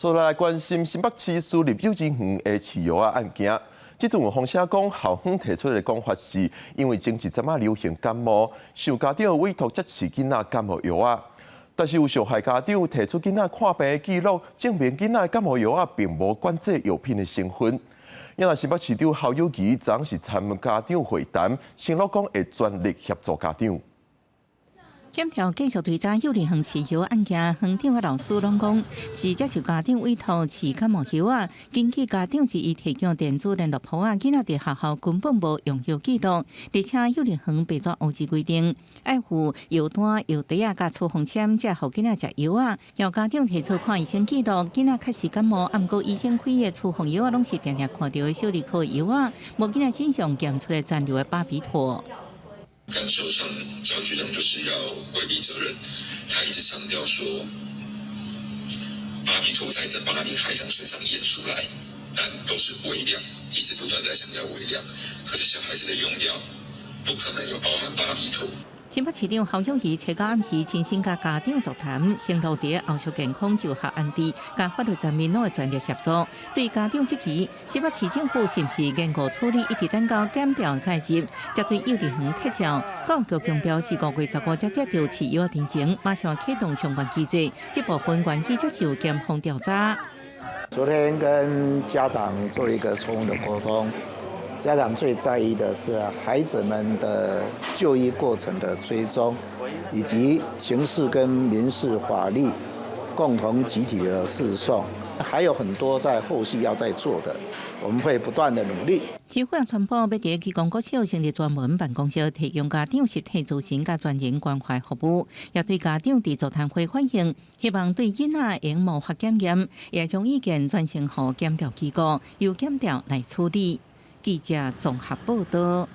所來關心新北市私立幼稚園的飼藥仔案件。這陣有風聲講，校方提出的講法是，因為前一陣仔流行感冒，受家長委託才飼囡仔感冒藥仔。但是有受害家長提出囡仔看病的記錄，證明囡仔的感冒藥仔並無管制藥品的成分。因為新北市長侯友宜昨是參家長會談，承諾講會全力協助家長。檢調繼續追查幼兒園飼藥案件，園長佮老師攏講是接受家長委託飼感冒藥仔。根據家長之一提供電子聯絡簿仔，囡仔佇學校根本無用藥記錄，而且幼兒園白紙黑字規定，愛附藥單、藥袋仔佮處方簽，才予囡仔食藥仔。有家長提出看醫生記錄，囡仔確實感冒，毋過醫生開的處方藥仔攏是定定看著的小兒科藥仔，無囡仔身上檢出的殘留的巴比妥。感受上，教育局長就是要規避責任。他一直強調說，巴比妥在這8名孩童身上驗出來，但都是微量，一直不斷在強調微量。可是小孩子的用藥不可能有包含巴比妥。新北市長侯友宜初九暗時親身佮家長座談，承諾佇後續健康就學安置，佮法律層面攏會全力協助。對家長質疑，新北市政府是毋是延誤處理，一直等到檢調介入，才對幼兒園撤照。教育局強調是5月15才接著飼藥陳情，馬上啟動相關機制，這部分願意接受檢方調查。昨天跟家長做一個充分的溝通。家長最在意的是孩子們的就醫過程的追蹤，以及刑事跟民事法律共同集體的訴訟，還有很多在後續要再做的，我們會不斷的努力。市府宣布，欲佇基隆國小成立專門辦公室，提供家長實體諮詢佮專人關懷服務，也對家長佇座談會反映，希望對囡仔會用毛髮檢驗，也將意見轉呈予檢調機構，由檢調來處理。記者綜合報道。